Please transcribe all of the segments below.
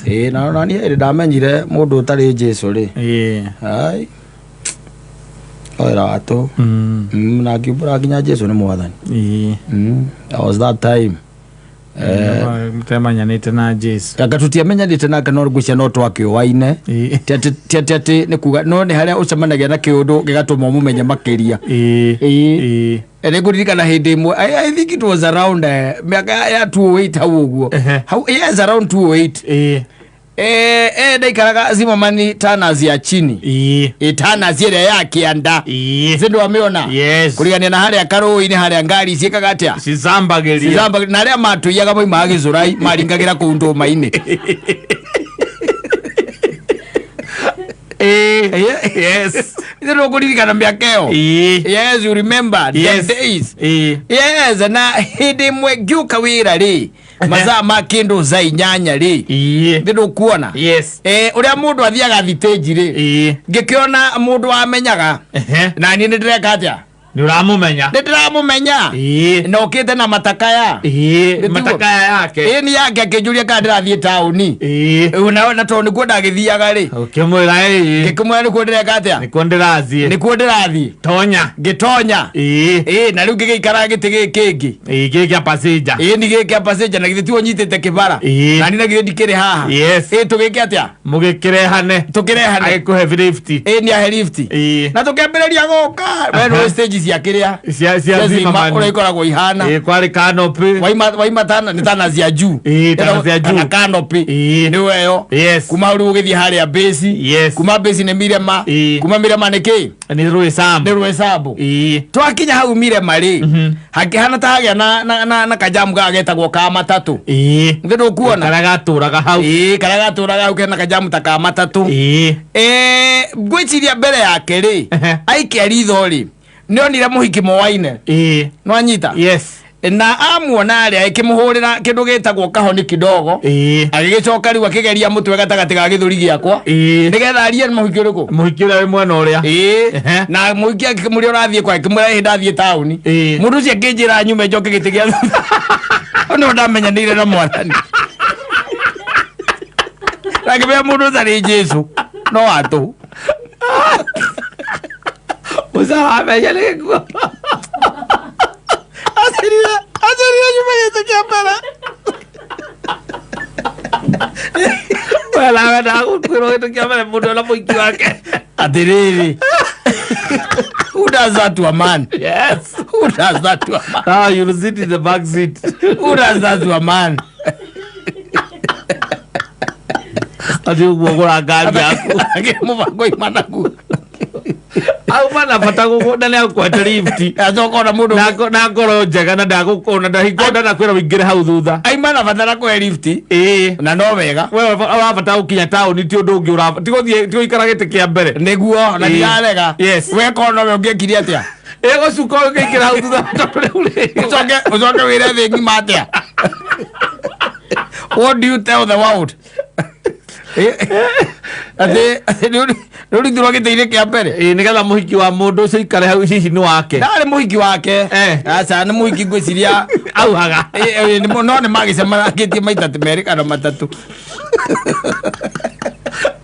Ĩĩ, na niĩ hĩndĩ ndamenyire mũndũ ũtarĩ Jesu rĩ, ai, oera watũ. Na ngiumbũra nginya Jesu nĩ mwathani. That was that time. Mũtemanyanĩte na Jesu. Anga tũtiamenyanĩte nake, no ngwĩciria no twakĩũaine. Ti atĩ nĩ kuga no nĩ harĩa ũcemanagia na kĩũndũ gĩgatũma ũmũmenye makĩria. Ĩĩ. Nĩ ngũririkana hĩndĩ ĩmwe, I think it was around mĩaka ya 208 hau ũguo. Hau, yes, around 208. Ndaikaraga Zimmerman Tanners ya chini. Ĩ Tanners ĩrĩa ya kĩanda. Ĩ ndwamĩona? Yes. Kũrigania na harĩa karũĩ-inĩ harĩa ngari ciĩkaga atĩa? Cicambagĩria. Cicamba, na arĩa matũiyaga moimaga Gĩthũrai maringagĩra kũu ndũma-inĩ. Yes. Nĩ ũkũririkana mĩaka ĩyo? Ĩĩ. Yes, you remember the days. Yes, na hĩndĩ ĩmwe ngĩũka wĩra rĩ, mathaa ma kĩndũ thaa 8 rĩ, nĩ ndũkuona? Yes. Ũrĩa mũndũ athiaga thitĩnji rĩ, ngĩkĩona mũndũ wamenyaga na niĩ nĩ ndĩreka atĩa? Nĩ ũramũmenya. Nĩ ndĩramũmenya. Na ũkĩte na matakaya. Nĩtiguo? Matakaya yake. Ĩĩ, nĩ yake, akĩnjũria kana ndĩrathiĩ taũni. Na tondũ nĩkuo ndagĩthiaga rĩ, Ũkĩmwĩra ĩĩ. Ngĩkĩmwĩra nĩkuo ndĩreka atĩa? Nĩkuo ndĩrathiĩ. Nĩkuo ndĩrathiĩ. Tonya. Ngĩtonya. Ĩĩ, na rĩu ngĩgĩikara gĩtĩ gĩkĩ kĩngĩ. Ĩĩ, gĩkĩ kĩa passenger. Ĩĩ, nĩ gĩkĩ kĩa passenger, na githĩ tiwe ũnyitĩte kĩbara? Ĩĩ. Na niĩ na githĩ ndikĩrĩ haha? Yes. Ĩĩ, tũgĩke atĩa? Mũgĩkĩrehane. Tũkĩrehane. Agĩkũhe lift. Ĩĩ, nĩ ahe lift. Na tũkĩambĩrĩria gũka we nĩ stage cia kĩrĩa Cia cia Zima Zimmerman. ũrĩa ikoragwo ihana. Ĩĩ, kwarĩ canopy. Waima tana nĩ tana cia juu. Ĩĩ, tana cia juu. Kana canopy. Ĩĩ. Nĩ weyo. Yes. Kuma hau rĩu ũgĩthiĩ harĩa base. Yes. Kuma base nĩ Mirema. Ĩĩ. Kuma Mirema nĩ kĩ? Nĩ Rwĩsambu. Nĩ Rwĩsambu. Twakinya hau Mirema rĩ, hakĩhana ta hagĩa na kajamu gaka getagwo ka matatũ. Nĩ ndũkuona? Karĩa gatũraga hau. Ĩĩ, karĩa gatũraga hau kena kajamu ta ka matatũ. Ngwĩciria mbere yake rĩ, aikia ritho rĩ, nĩ onire mũhiki moaine. Nĩwanyita? Yes. Na amuona rĩ, agĩkĩmũhũrĩra kĩndũ gĩtagwo kahoni kidogo. Agĩgĩcoka rĩu akĩgeria mũtwe gatagatĩ ga gĩthũri gĩakwa nĩgetha arie nĩ mũhiki ũrĩkũ. Mũhiki ũrĩa wĩ mwena ũrĩa. Ĩĩ. Na mũhiki akĩmũria ũrathiĩ kwa, akĩmwĩra ĩhĩ ndathiĩ taũni. Mũndũ ũcio akĩnjĩra nyume njoke gĩtĩ gĩa thutha. No ndamenyanĩire na mwathani. Na ngĩmenya mũndũ ũtarĩ Jesu no atũ. Ũcaramenya nĩ gĩkuo. Acerire nyuma gĩtĩ kĩa mbere. We nawe ndagũkuĩrwo gĩtĩ kĩa mbere mũndũ na mũhiki wake. Atĩrĩrĩ, who does that to a man? Yes. Who does that to a man? Ah, you'll sit in the back seat. Who does that to a man? Atĩ ũguo gũra ngari yaku. Mũbango ima naguo. Auma na bata gũkũ na nĩ akũhete lift. Acoka ona mũndũ Na ngoro njega na ndagũkũ na ndahingo ndanakwĩra ũingĩre hau thutha. Aima na bata na kũhe lift. Na no wega. We ũrabatara gũkinya taũni, ti ũndũ ũngĩ ũraba ti gũthiĩ, ti gũikara gĩtĩ kĩa mbere. Nĩguo na ndirarega. Yes. We korwo nowe ũngĩekire atĩa? Ĩgũcuka ũkĩingĩra hau thutha tondũ rĩu rĩ. Ũcoke wĩre thĩ ng'ima atĩa? What do you tell the world? Atĩ nĩ ũrithirwo gĩtĩ-inĩ kĩa mbere. Ĩĩ, nĩgetha mũhiki wa mũndũ ũcio ikare hau, hihi nĩ wake. Ndarĩ mũhiki wake. Aca, nĩ mũhiki ngwĩciria auhaga. Ĩĩ, no nĩ magĩcemanangĩtie maita 2 kana 3.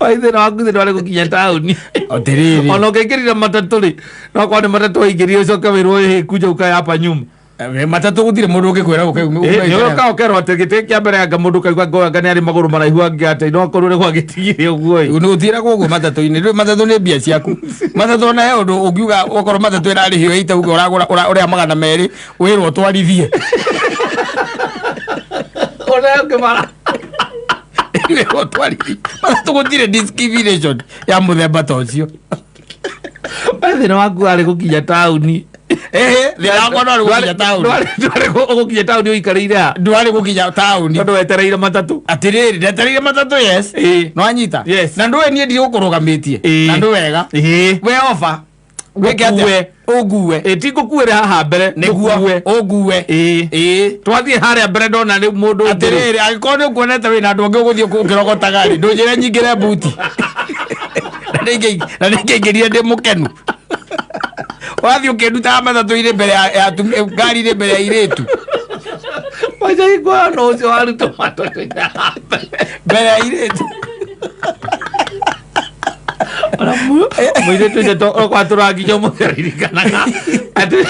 Wai thĩna waku, thĩna warĩ gũkinya taũni. Atĩrĩrĩ. Ona ũngĩingĩrire matatũ rĩ, no korwo nĩ matatũ waingĩrire ũcoke wĩrwo ĩhĩ kuja ukae hapa nyuma. Matatũ gũtirĩ mũndũ ũngĩkwĩra ũke Nĩ ũka ũkerwo atĩ gĩtĩ kĩa mbere anga mũndũ kaigua ngoya anga nĩ arĩ magũrũ maraihu angĩ atĩ no akorwo nĩ gwagĩtigire ũguo ĩ. Nĩ ũtiragwo ũguo matatũ-inĩ. Rĩu matatũ nĩ mbia ciaku. Matatũ ona he ũndũ ũngiuga okorwo matatũ ĩrarĩhio ĩita uge ũragũra ũrĩa 200 wĩrwo ũtwarithie. Ona ũngĩmara. Wĩrwo ũtwarithie. Matatũ gũtirĩ discrimination ya mũthemba ta ũcio. We thĩna waku warĩ gũkinya taũni. Ĩhĩ, thĩna wakwa ndwarĩ gũkinya taũni. Ndwarĩ gũkinya taũni, ũikarĩire ha? Ndwarĩ gũkinya taũni. Tondũ wetereire matatũ. Atĩrĩrĩ, ndetereire matatũ, yes. Nĩwanyita? Yes. Na ndũĩ niĩ ndigũkũrũgamĩtie. Na ndũ wega. We ofa wĩke atĩa? Ũngue. Ũngue. Ĩĩ, ti ngũkuĩre haha mbere. Nĩguo. Ngũkue. Ũngue. Ĩĩ. Twathiĩ harĩa mbere ndona nĩ mũndũ ũngĩ rĩ. Atĩrĩrĩ, angĩkorwo nĩ ũkuonete wĩna andũ angĩ ũgũthiĩ ũkĩrogotaga rĩ, ndũnjĩre nyingĩre mbuti. Na nĩngĩingĩrire ndĩ mũkenu. Wathiĩ ũkĩndutaga matatũ-inĩ mbere ya ngari-inĩ mbere ya airĩtu. Wacha ikuoya no ũcio warutwo matatũ-inĩ mbere ya airĩtu. Mũirĩtu ũcio okorwo tũranginya ũmũthĩ aririkanaga atĩ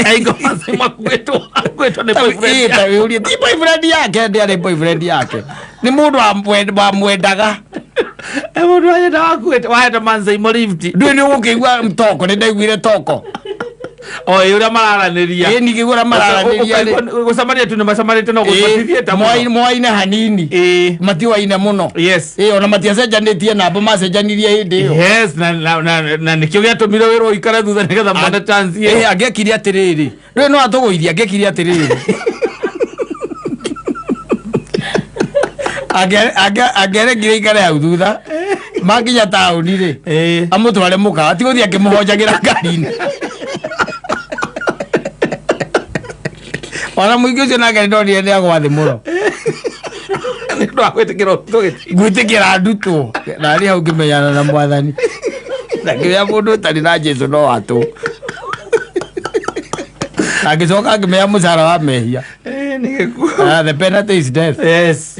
aingo macio makuĩtwo akuĩtwo nĩ boyfriend Ĩ, ta wĩũrie, ti boyfriend yake, ndĩarĩ boyfriend yake, nĩ mũndũ wamwendaga. E mũndũ wanyenda wakuĩte wahete manzeimo lift. Ndũĩ nĩ ũgũkĩigua toko, nĩ ndaiguire toko. O ĩ ũrĩa mararanĩria. Ĩ, ningĩ ũrĩa mararanĩria rĩ. Gũcemania tu nĩ macemanĩte no gũbatithie ta mũno. Moaine hanini. Matiwaine mũno. Ĩ, ona matiacenjanĩtie namba, macenjanirie hĩndĩ ĩyo. Yes, na nĩkĩo gĩatũmire wĩrwo ũikare thutha nĩgetha mone chance ĩyo. Ĩ, angĩekire atĩrĩrĩ, rĩu no atũgũithie, angĩekire atĩrĩrĩ, angĩarekire ikare hau thutha, makinya taũni rĩ, amũtware mũkawa, ti gũthiĩ akĩmũhonjagĩra ngari-inĩ. Ona mũingĩ ũcio nake nĩndonire nĩ agwa thĩ mũno. Nĩ ũndũ wa gwĩtĩkĩra ũndũ gĩtĩ. Gwĩtĩkĩra ndutwo na arĩ hau ngĩmenyana na mwathani na ngĩmenya mũndũ ũtarĩ na Jesu no watũ, na ngĩcoka ngĩmenya mũcara wa mehia. Nĩ gĩkuũ. Ah, the penalty is death. Yes.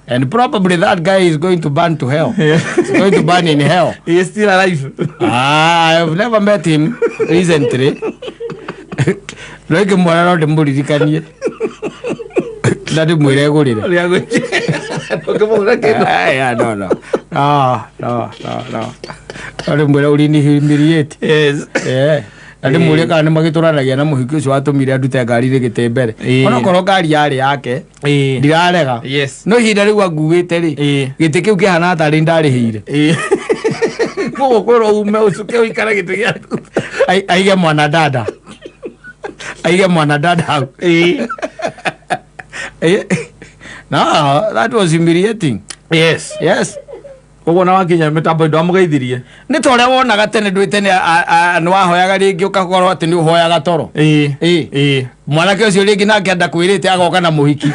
And probably that guy is going to burn to hell. He's going to burn in hell. He is still alive. Ah, I have never met him recently, no ingĩmuona no ndĩmũririkanie na ndĩmwĩre egũrĩre. Ũrĩa ndũngĩmũgũra kĩndũ. Ah, yeah, no, no. No, no, no, no. No ndĩmwĩre ũrini humiliate. Yeah. Na ndĩmũrie kana nĩ magĩtũranagia na mũhiki ũcio watũmire andute ngari rĩ gĩtĩ mbere. Onokorwo ngari yarĩ yake, ndirarega. No ihinda rĩu anguĩte rĩ, gĩtĩ kĩu kĩhana tarĩ ndarĩhĩire. Koguo kwĩrwo ume ũcuke ũikare gĩtĩ gĩa thutha. Aige mwana dada. Aige mwana dada hau. No, that was humiliating. Yes. Koguo na wakinya mĩtambo ndwamũgeithirie? Nĩ ta ũrĩa wonaga tene, ndwĩ tene nĩ wahoyaga rĩngĩ ũgakorwo atĩ nĩ ũhoyaga toro. Mwanake ũcio rĩngĩ nake ndakwĩrĩte agoka na mũhiki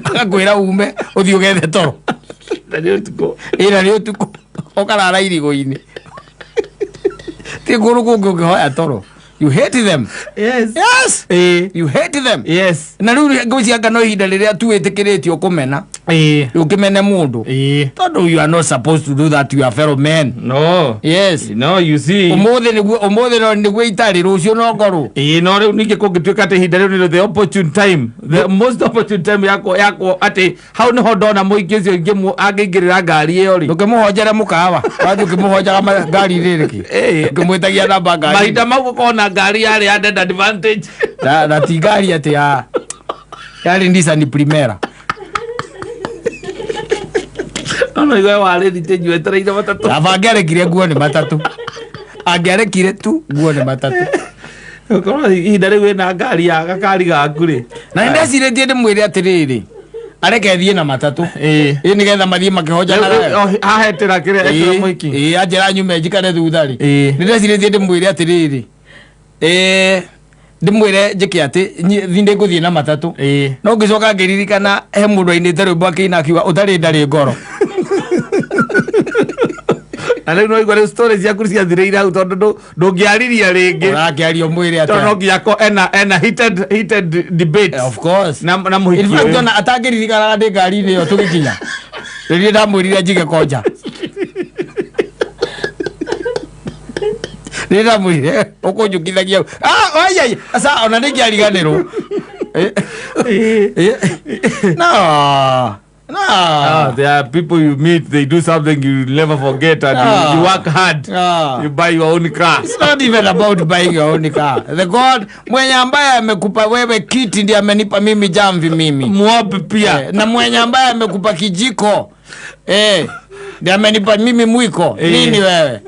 agakwĩra ume ũthiĩ ũgethe toro. Na nĩ ũtukũ. Ĩ, na nĩ ũtukũ, ũkarara irigũ-inĩ, ti kũndũ kũngĩ ũngĩhoya toro. You hate them. Yes. You hate them. Na rĩu ngwĩciria anga no ihinda rĩrĩa tu wĩtĩkĩrĩtio kũmena, ũkĩmene mũndũ, tondũ you are not supposed to do that to your fellow men. No. Yes. No, you see. Ũmũthĩ nĩguo, ũmũthĩ no nĩguo itarĩ, rũciũ no ngorwo. Ĩĩ, no rĩu ningĩ kũngĩtuĩka atĩ ihinda rĩu nĩrĩo the opportune time, the most opportune time yakwa atĩ hau nĩho ndona mũingĩ ũcio angĩingĩrĩra ngari ĩyo rĩ. Ndũkĩmũhonjere mũkawa, wathiĩ ũkĩmũhonjaga ngari-inĩ nĩkĩ? Ũkĩmwĩtagia namba ngari. Mahinda mau gũkorwo na ngari yarĩ added advantage. Na ti ngari atĩ ya yarĩ Nissan Primera. No igwe warĩ thitĩ wetereire matatũ. Aba angĩarekire nguo nĩ matatũ, angĩarekire tu nguo nĩ matatũ. Ũkorwo ihinda rĩu wĩna ngari ya gakari gaku rĩ. Na nĩ ndecirĩtie ndĩmwĩre atĩrĩrĩ, areke thiĩ na matatũ, ĩ, nĩgetha mathiĩ makĩhonjanaga. Hahetera kĩrĩa etera mũhiki. Ĩ, anjĩra nyume njikare thutha rĩ, nĩ ndecirĩtie ndĩmwĩre atĩrĩrĩ, ndĩmwĩre njĩke atĩ thi ndĩngũthiĩ na matatũ. No ngĩcoka ngĩririkana he mũndũ ainĩte rwĩmbo akĩina akiuga ũtarĩ ndarĩ ngoro. Na rĩu no igua rĩu story ciaku ciathirĩire hau tondũ ndũngĩaririe rĩngĩ. Ũrakĩaria ũmwĩre Tondũ no atĩa? nginya ena heated debate. Of course. Na mũhiki In fact, ũyũ. ona atangĩririkanaga ndĩ ngari-inĩ ĩyo tũgĩkinya rĩrĩa ndamwĩrire njige konja, rĩrĩa ndamwĩrire ũkũnjũkithagia hau. Ah, ai, ai, aca ona nĩngĩariganĩrwo. No, no. Ah, there are people you meet, they do something you never forget, and you work hard. You buy your own car. It's not even about buying your own car. The God mwenye ambaye amekupa wewe kiti ndiye amenipa mimi jamvi mimi. Muombe pia. Na mwenye ambaye amekupa kijiko ndiye amenipa mimi mwiko. Nini wewe?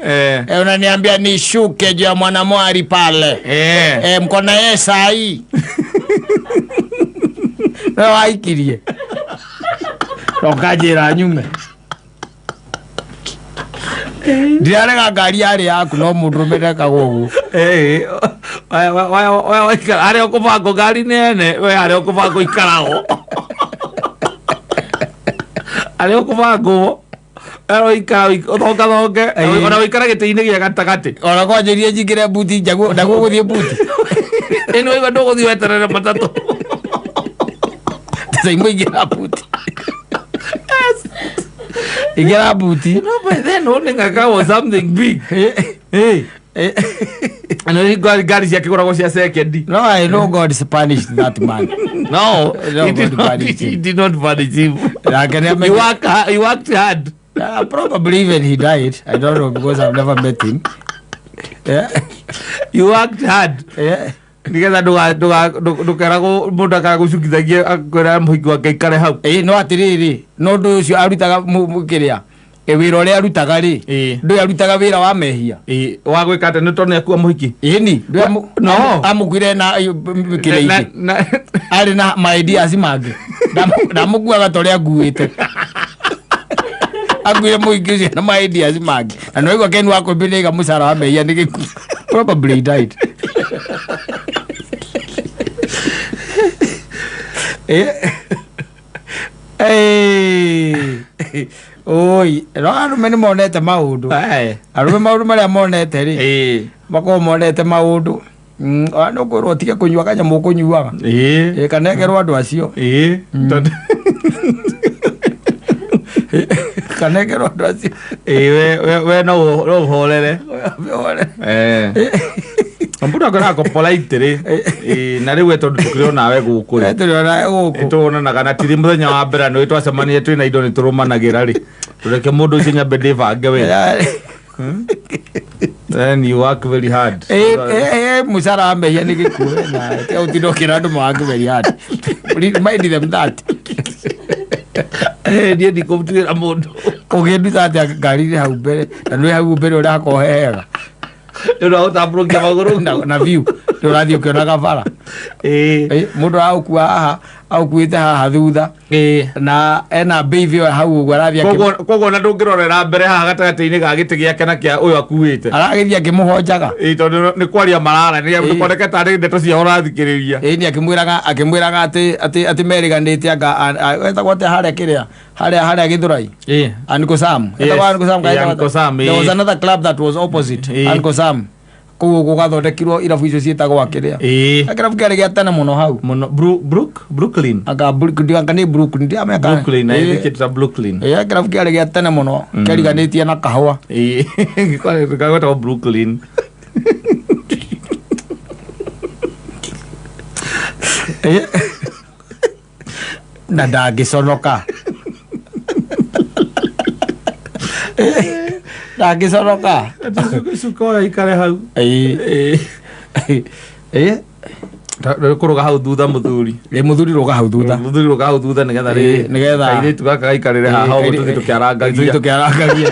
Unaniambia nishuke juu ya mwanamwari pale. Mko na yeye saa hii. Wewe waikirie. Rokanjĩra nyume. Ndirarega ngari yarĩ yaku, no mũndũrũme ndekagwo ũguo. Waikara harĩa ũkũbangwo ngari nene, we harĩa ũkũbangwo ikaragwo harĩa ũkũbangwo ũikara ũthongathonge, ona ũikare gĩtĩ-inĩ gĩa gatagatĩ. Ona kwanjĩrie njingĩre buti njaguo ndaguo gũthiĩ buti. Ĩni waigua ndũgũthiĩ weterere matatũ. Caimo ingĩra buti, ingĩra buti. No, by then owning a car was something big. Hey. Na rĩu ngari ciakĩgũragwo cia second. No, I know God punished that man. No, No, he did God not, punished him. he did not punish him. Nake nĩ He he worked hard. Probably even he died. I don't know because I've never met him. Yeah. He worked hard. Yeah. Nigetha ndũkeragwo mũndũ akagũcukithagia akwĩra mũhiki wake aikare hau. Ĩĩ, no atĩrĩrĩ, no ũndũ ũcio arutaga kĩrĩa, wĩra ũrĩa arutaga rĩ, Ĩĩ. ndũĩ arutaga wĩra wa mehia. Ĩĩ, wa gwĩka atĩ nĩ tondũ nĩakua mũhiki. Ĩni ndũĩ No. amũkuire na kĩrĩa Na- ingĩ arĩ na ma ideas mangĩ. Ndamũkuaga ta ũrĩa anguĩte, akuire mũhiki ũcio na ma ideas mangĩ, na nĩwaigua Ken wa Kũmbi nĩaiga mũcara wa mehia nĩ gĩkuũ. Probably he died. Oi, no arũme nĩ monete maũndũ. Aye. Arũme maũndũ marĩa monete rĩ, Ĩĩ. makoragwo monete maũndũ. Ona nĩ ũkwĩrwo ũtige kũnyua kanyamũ ũkũnyuaga. Ĩĩ. Ĩ, kanengerwo andũ acio. Ĩĩ. Tondũ Kanengerwo andũ acio. Ĩĩ, we no ũhorere. Eh. Mũndũ akoragwo polite rĩ. Ĩĩ, na rĩu we tondũ tũkĩrĩ onawe gũkũ rĩ. Tũrĩ gũkũ. Tuonanaga na tiri mũthenya wa mbere nĩ twacemania twĩna indo nĩ tũrũmanagĩra rĩ, tũreke mũndũ ũcio nyambe ndĩbange we. Then you work very hard. Mũcara wa mehia nĩ gĩkuũ, na tiga gũtinda ũkĩra andũ mawake very hard. Remind them that. Niĩ ndikũmtuĩra mũndũ. Ũngĩnduta atĩa ngari-inĩ hau mbere, na nĩ hau mbere ũrakorwo hehega nĩ ũndũ wa gũtambũrũkia magũrũ na view nĩ ũrathiĩ ũkĩonaga bara. Mũndũ aragũkua haha, agũkuĩte haha thutha, na ena baby ĩyo hau ũguo arathiĩ Koguo ona ndũngĩrorera mbere haha gatagatĩ-inĩ ga gĩtĩ gĩake na kĩa ũyũ akuĩte. Aragĩthiĩ akĩmũhonjaga. Ĩĩ, tondũ nĩ kwaria marara nĩ ndũkoneke tarĩ ndeto ciao ũrathikĩrĩria. Ĩĩ, nĩ akĩmwĩraga atĩ merĩganĩte anga etagwo atĩa harĩa kĩrĩa harĩa Gĩthũrai? Uncle Sam. Yes. Etagwo Uncle Sam. Yeah, Uncle Sam, There was ĩĩ. another club that was opposite Uncle Sam kũu ũguo gwathondekirwo irabu icio ciĩtagwo akĩrĩa. Kĩrabu kĩarĩ gĩa tene mũno hau. Mũno Brooklyn. Anga anga nĩ Brooklyn, ndiramenya Brooklyn, I think it's a Brooklyn. Ĩĩ, kĩrabu kĩarĩ gĩa tene mũno kĩariganĩtie na kahũa. Ĩĩ, gwetagwo Brooklyn. Na ndangĩconoka, ndangĩconoka. Cuka ũyũ aikare hau. Ĩĩ. Ĩĩ. Kũrũga hau thutha mũthuri. Ĩ, mũthuri rũga hau thutha. Mũthuri rũga hau thutha nĩgetha Ĩĩ, nĩgetha kairĩtu gaka gaikarĩre haha ũguo tũthiĩ tũthiĩ tũkĩarangagia. Tũkĩarangagia,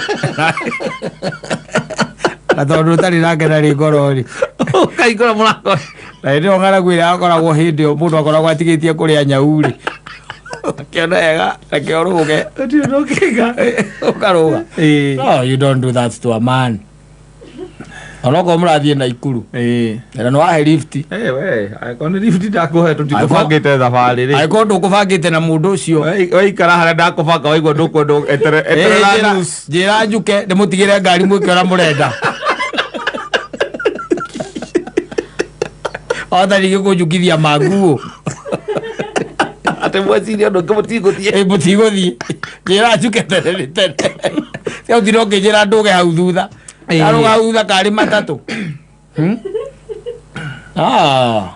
na tondũ ũtarĩ nake na rĩ ngoro rĩ, ũkaingũra mũrango. Na hĩndĩ ĩyo ng'aragu ĩrĩa akoragwo, hĩndĩ ĩyo mũndũ akoragwo atigĩtie kũrĩa nyau rĩ, akĩona wega reke ũrũge. Gũtirĩ ũndũ ũngĩka. Ũkarũga. Ĩĩ. No, you don't do that to a man, onokorwo mũrathiĩ na ikuru na nĩ wahe lift. Eh, we angĩkorwo nĩ lift ndakũhe, tũtikũbangĩte thabarĩ rĩ. Angĩkorwo ndũkũbangĩte na mũndũ ũcio. Waikara harĩa ndakũbanga, waigua ndũkwenda, eterera news. Njĩra njuke ndĩmũtigĩre ngari mwĩke ũrĩa mũrenda, ota ningĩ kũnjukithia manguo. Atĩ mweciria ũndũ ũngĩ, mũtigũthiĩ. Ĩ, mũtigũthiĩ, njĩra njuke tene nĩ tene, cia ũtinda ũkĩnjĩra ndũge hau thutha. Arũga hau thutha karĩ matatũ. Ah.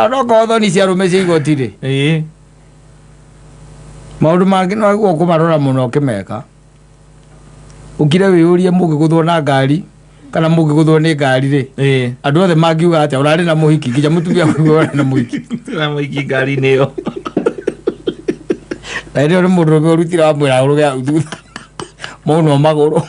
Onokorwo thoni cia arũme cia igoti rĩ, maũndũ mangĩ no aguo kũmarora mũno ũkĩmeka, ũkire wĩyũrie mũngĩgũthwo na ngari kana mũngĩgũthwo nĩ ngari rĩ, andũ othe mangiuga atĩa? Ũrarĩ na mũhiki, nginya mũtumia kuuga ũrarĩ na mũhiki. Na mũhiki ngari-inĩ ĩyo. Na hĩndĩ ĩyo nĩ mũndũ ũrũme ũrutire wamwĩra ũrũge hau thutha maunwo magũrũ.